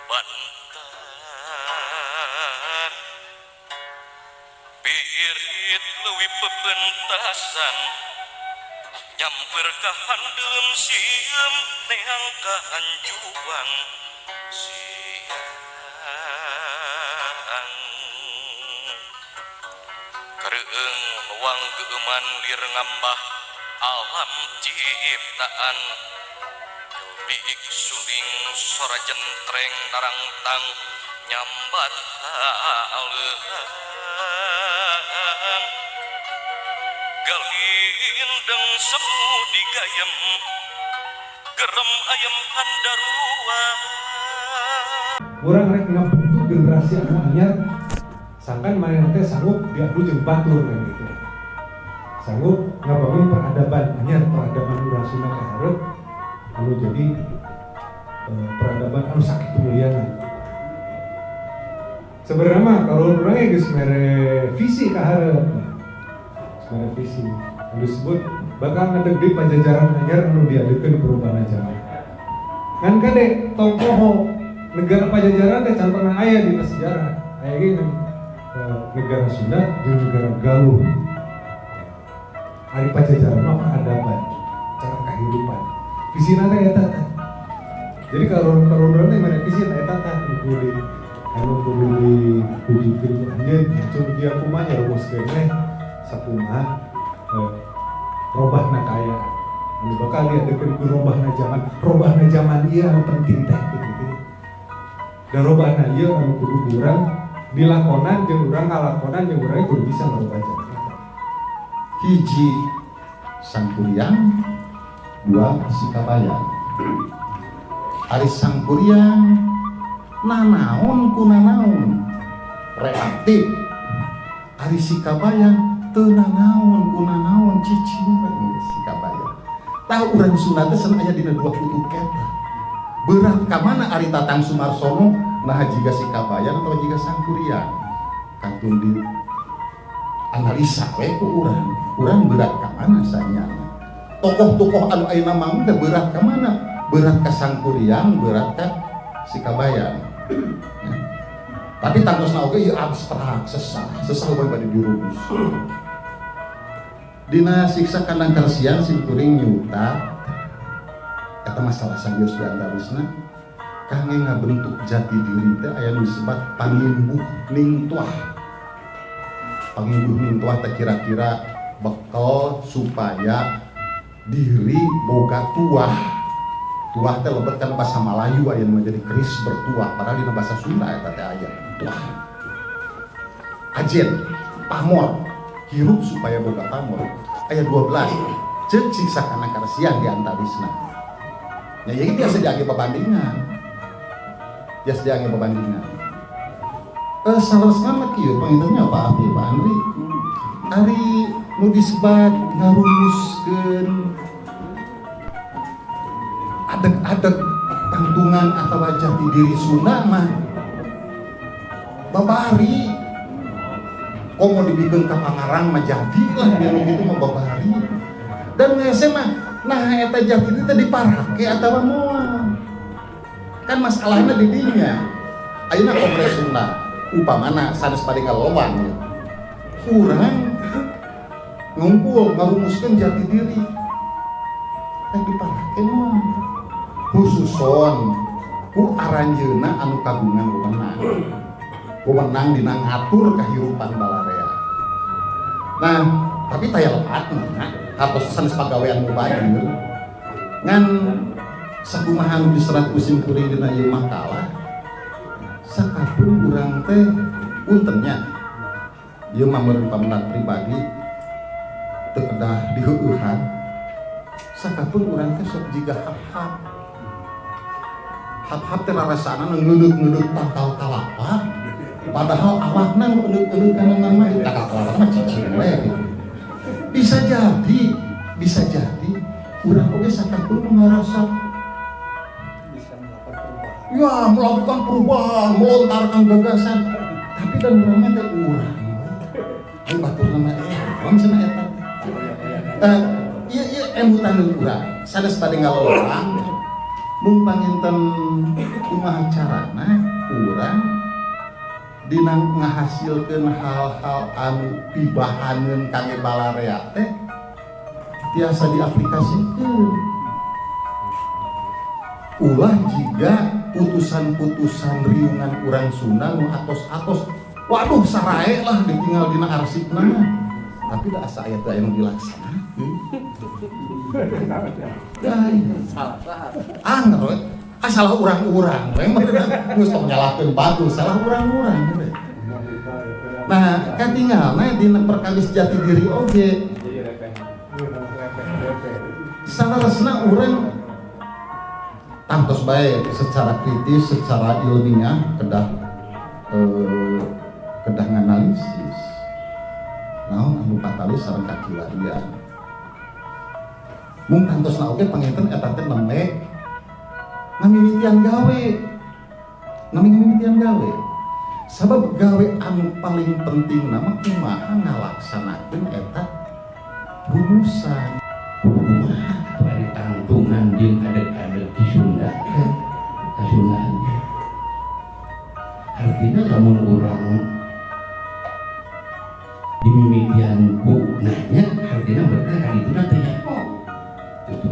Banten Pirit leuwih pepentasan nyamper ka handeum sieum neang ka hanjuang siang Kareueung luang geueuman lir ngambah alam ciptaan Biik suling sora jentreng narangtang nyambat haleuang Galindeng semu digayem gerem ayem handarua. Urang rek ngabentuk generasi anu anyar, sangkan manehna teh sanggup diadu jeung batur kan gitu, sanggup ngabangun peradaban anyar, peradaban urang Sunda ka hareup anu jadi peradaban anu sakitu muliana. Sebenarnya mah kalau urang geus mere visi ka hareup, geus mere visi anu disebut bakal ngadeg di pajajaran anyar anu diadekeun perubahan zaman. Ngan kade, tong poho, negara pajajaran teh can pernah aya dina sejarah. Aya ge ngan negara Sunda jeung negara Galuh. Ari pajajaran mah peradaban, cara kehidupan. Visina teh eta teh. Jadi kalau kalau urang teh mere visi teh eta tah anu kudu diwujudkeun ku anjeun. Cung dia kumaha nyarumuskeun teh sakumaha robahna kaayaan anu bakal diadekeun ku robahna zaman. Robahna zaman ieu anu penting teh gitu. Dan robahna ieu anu kudu urang dilakonan jeung urang ngalakonan jeung urang kudu bisa ngarobah zaman eta. Hiji Sangkuriang, dua Sikabayan. Ari Sangkuriang nanaon ku nanaon, reaktif. Ari Sikabayan teu nanaon ku nanaon, cicing we Sikabayan. Tahu, urang Sunda teh cenah aya dina dua kutub eta. Berat ka mana? Ari Tatang Sumarsono nah jiga Sikabayan atau jiga Sangkuriang? Kantun di analisa we ku urang, urang berat ka mana sanyana? Tokoh-tokoh anu ayeuna mah teh berat ka mana? Berat ka Sangkuriang, berat ka Sikabayan ya. Tapi tangtosna oge ieu abstrak, sesah sesah we bade dirumus. Dina Siksa Kandang Karsian simkuring nyuta eta masalah sabios di antawisna kangge ngabentuk jati diri teh aya nu disebut pangimbuh ning tuah. Pangimbuh ning tuah teh kira-kira bekal supaya diri boga tuah. Tuah teh lebet kan bahasa Melayu, aya nu jadi keris bertuah, padahal dina bahasa Sunda eta teh aya tuah. Ajen pamor, hirup supaya boga pamor, aya 12 ceuk Siksa Kandang Karsian di antawisna. Ya, ieu biasa diangge pabandingan, biasa diangge pabandingan. Saleresna mah kieu panginten nya, Pak Afi, Pak Andri. Ari nu disebat ngarumuskeun adeg-adeg tangtungan atau jati diri Sunda mah babari, komo dibikeun ka pangarang mah jadi lah biar gitu mah babari. Dan ngese mah nah eta jati diri teh diparake atawa moal, kan masalahnya di dinya. Ayeuna Kongres Sunda upamana sanes bade ngalewang ya, urang ngumpul ngarumuskeun jati diri teh diparake moal, khususon ku aranjeuna anu kagungan wewenang, wewenang dina ngatur kehidupan balarea. Nah, tapi taya lepatna hartos sanes pagawean mubazir. Ngan sakumaha nu diserat ku simkuring dina ieu makalah, sakapun urang teh punten nya, ieu mah meureun pamendak pribadi, teu kedah diheueuhan, sakapun urang teh sok jiga hap-hap. Hap-hap teh rarasana ngeuneuh-ngeuneuh tangkal kalapa, padahal awakna nu euneuh-euneuh kana mah tangkal kalapa mah cicing we gitu. Bisa jadi, bisa jadi urang oge sakapun ngarasa bisa melakukan perubahan. Ya, melakukan perubahan, melontarkan gagasan, tapi dan urangnya teh urang ayo batur nama cenah eta teh. Iya, iya, emutan urang sanes bade ngalolong. Mung panginten kumaha carana urang dina ngahasilkeun hal-hal anu pibahaneun kangge balarea teh tiasa diaplikasikeun. Ulah jiga putusan-putusan riungan urang Sunda nu atos-atos, waduh sarae lah ditinggal dina arsipna, tapi da asa aya teh anu dilaksanakeun. Anger we. Ah salah urang-urang we meureun geus tong nyalahkeun batur, salah urang-urang we. Nah, katingalna dina perkawis jati diri oge. Saleresna urang tangtos bae secara kritis, secara ilmiah kedah kedah nganalisis. Naon anu patalis sareng kakiwarian. Mung tangtosna oge panginten eta teh nembe ngamimitian gawe. Nembe ngamimitian gawe. Sabab gawe anu paling penting nama kumaha ngalaksanakeun eta rumusan. Kumaha atuh ari tangtungan jeung adeg-adeg di Sunda teh Kasundaan. Artinya lamun urang dimimitian ku nanya artinya berarti kan itu nanti nyaho gitu.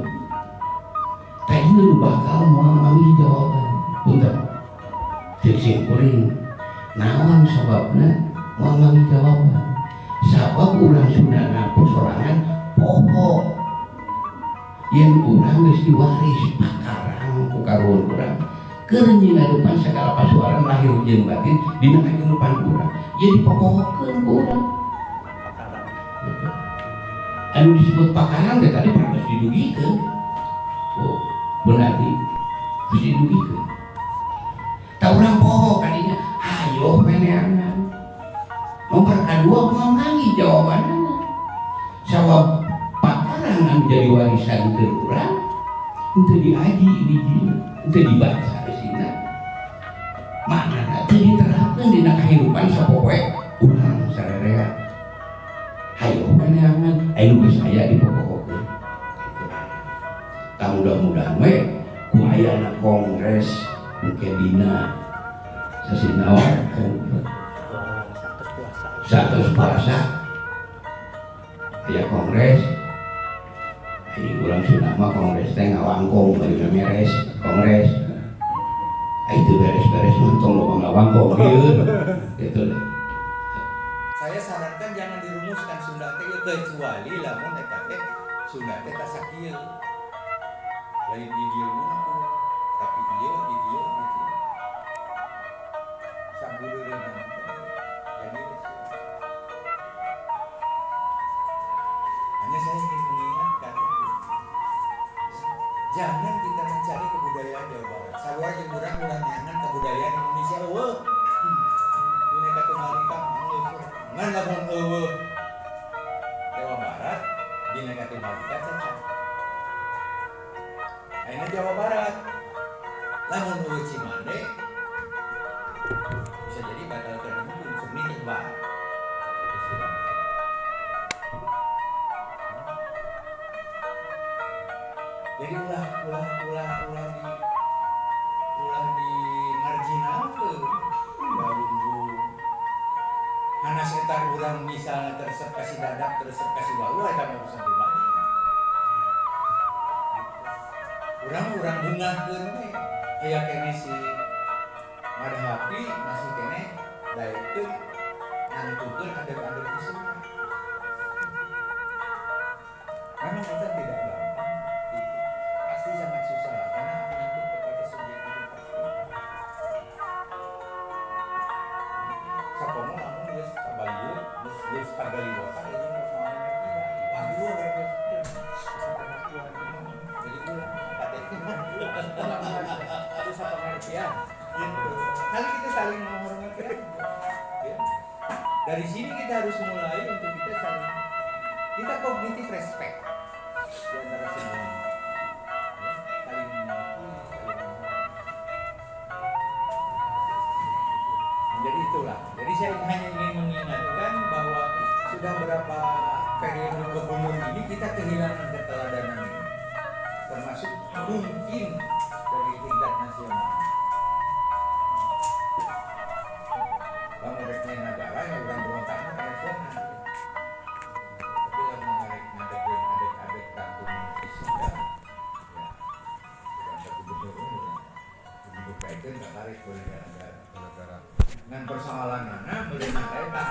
Teh nu bakal moal manggih jawaban. Punten. Ceuk sim kuring naon sababna moal manggih jawaban. Sabab urang Sunda ngaku sorangan poho. Yen urang geus diwaris pakarang ku karuhun urang keur nyinadupan sagala pasuaran lahir jeung batin dina kahirupan urang. Jadi popohokeun ku urang. Anu disebut pakarang teh tadi parantos didugikeun. Oh, berarti geus didugikeun. Tah urang poho kadinya, hayoh meneangan. Nomor kadua moal manggih jawabanana. Sabab pakarang anu jadi warisan teu urang henteu diaji hiji, henteu dibaca isina. Maknana teu diterapkeun dina kahirupan sapopoe urang sarerea. Hayoh meneangan, aya nu geus aya dipopohokeun. Tah mudah-mudahan we ku ayana kongres engke dina sasih naon satu puasa aya kongres. Ai urang Sunda mah kongres teh ngawangkong bari meres kongres. Ai teu beres-beres mah tong loba ngawangkong ieu gitu deh. Saya sarankan jangan dirumuskan Sunda teh kecuali lamun eta teh Sunda teh tasakieu. Lain di dieu wungkul, tapi ieu di dieu di dieu. Sabureureunan teh. Jadi hanya saya ingin mengingatkan itu. Jangan kita mencari kebudayaan Jawa Barat. Sarua jeung urang-urang neangan kebudayaan Indonesia eueuh. Dina Katunalika mah ngan lamun eueuh Jawa Barat dina Katunalika cacat. Ayeuna Jawa Barat lamun eueuh Cimande bisa jadi batal kana hukum seni tebak. Jadi ulah di marginalkeun galunggung. Hanas eta urang misalnya teresep ka si Dadak, teresep ka si Walu eta mah urusan pribadi. Urang-urang bungahkeun we. Aya keneh si Madhapi masih keneh daekeun nangtukeun adeg-adeg di Sunda. Memang eta tidak gampang. Pasti sangat susah lah, karena menyangkut kepada subjektivitas. Sakomo lamun geus sabalieu, geus pagaliwota ieu persoalan tidak. Waduh we geus jadi ulah kate. Itu sapangertian. Gitu. Kali kita saling menghormati aja. Ya. Dari sini kita harus mulai untuk kita saling kita kognitif respect di antara semuanya. Ya, saling mengakui, saling menghormati. Jadi itulah. Jadi saya hanya ingin mengingatkan bahwa sudah berapa periode kebelum ini kita kehilangan keteladanan ini. Termasuk mungkin dari tingkat nasional. Lamun rek negara ya urang berontak mah nasional. Tapi lamun rek ngadegkeun adek-adek kampung di Sunda, ya urang ka gubernur urang gubernur kaikeun katarik ku negara. Ngan persoalanana meunang eta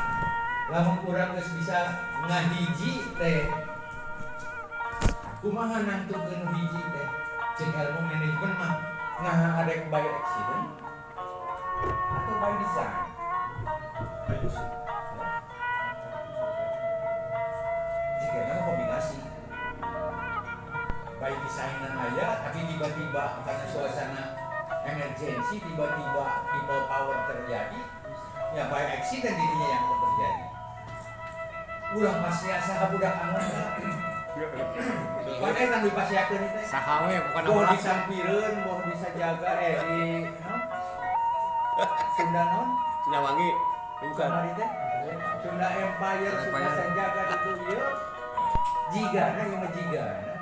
lamun urang geus bisa ngahiji teh kumaha nangtukeun hiji teh cek ilmu manajemen mah nah ada by accident atau by design. By design. Jika memang kombinasi by design aja tapi tiba-tiba karena suasana emergensi tiba-tiba people power terjadi ya by accident dirinya yang akan terjadi. Ulah pasti asa budak angon. Mana kan dipasiakeun teh? Saha we bukan boh disampireun, boh bisa jaga di Sunda non? Sunda Wangi. Bukan. Teh. Sunda Empire, Sunda Sanjaga itu ieu. Jigana ieu mah jigana.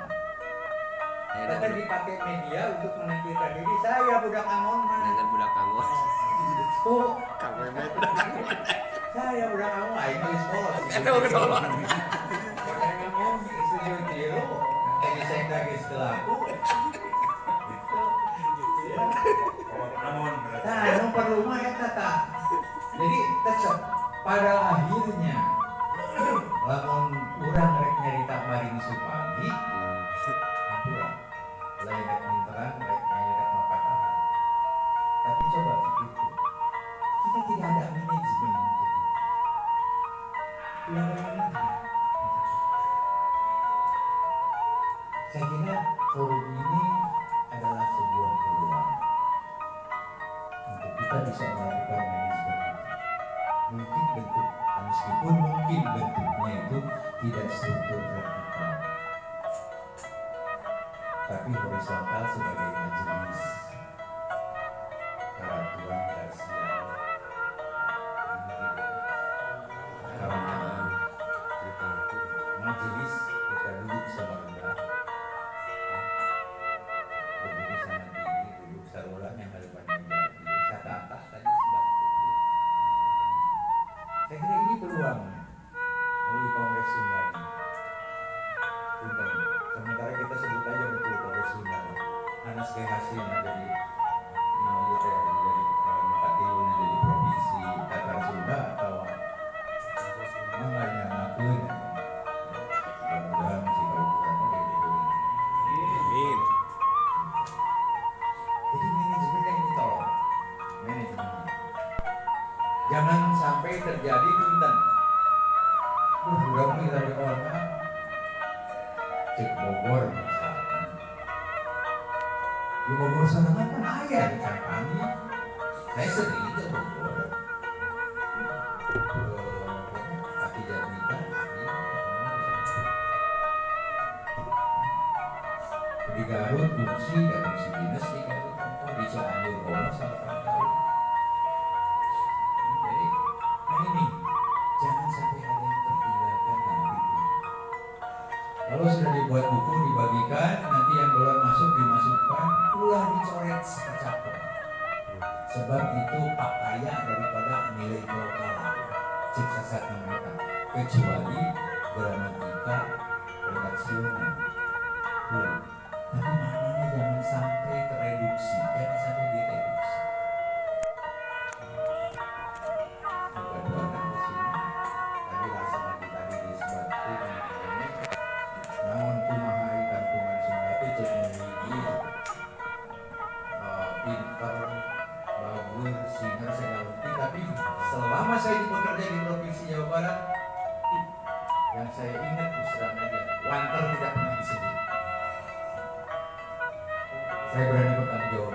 Bahkan dipakai media untuk menampilkan diri saya budak angon mah. Dengan budak angon. Tuh, Kang Memet budak angon. Saya budak angon aing geus kolot. Eta geus kolot. Ngomong setuju tilu, tadi saya geus teu laku. Gitu. Nah, nu perlu mah eta tah. Jadi tetep pada akhirnya lamun urang rek nyarita Maring Supandi, hampura. Lain rek minteran, rek rek mapatahan. Tapi coba pikirkan, kita tidak ada manajemen untuk itu. Tidak ada manajemen. Saya kira forum ini adalah sebuah peluang untuk kita bisa melakukan manajemen itu. Mungkin bentuk, meskipun mungkin bentuknya itu tidak struktur vertikal, tapi horizontal sebagai majelis Karatuan Garsia, Karangan, majelis kita duduk sama rendah, berdiri sama tinggi, duduk sarulang yang ada pada meja, atas tadi sebab. Saya kira ini peluangnya melalui Kongres Sunda ini. Punten. Sementara kita sebut aja betul Kongres Sunda. Anas ge hasilna jadi jadi nu jadi provinsi Tatar Sunda atau mangga nyanakeun. Mudah-mudahan si kaukuran oge gitu. Amin. Jadi manajemennya ini tolong. Manajemennya. Jangan sampai terjadi punten. Urang mah rame orang. Cek Bogor misalnya. Di Bogor sorangan kan aya di kampanye. Saya sering ke Bogor. Ke Jatmika, di Garut, Bungsi, dan Bungsi Dinas di Garut, di Cianjur, Romo, salah tahun. Jadi, nah ini jangan sampai ada yang tertinggalkan dalam itu. Kalau sudah dibuat buku dibagikan, nanti yang belum masuk dimasukkan, ulah dicoret sekecapon. Sebab itu pakaya daripada nilai lokal. Cek sasat mereka, kecuali gramatika redaksional. Tapi maknanya jangan sampai tereduksi, jangan sampai direduksi. Bukan di sini. Tadi rasa tadi disebutkan ini. Namun kumaha kampungan Sunda itu cek memiliki pinter, bagus, singer segala rupi. Tapi selama saya bekerja di Provinsi Jawa Barat, yang saya ingat terus terang aja, wanter tidak pernah disebut. Saya berani bertanggung jawab.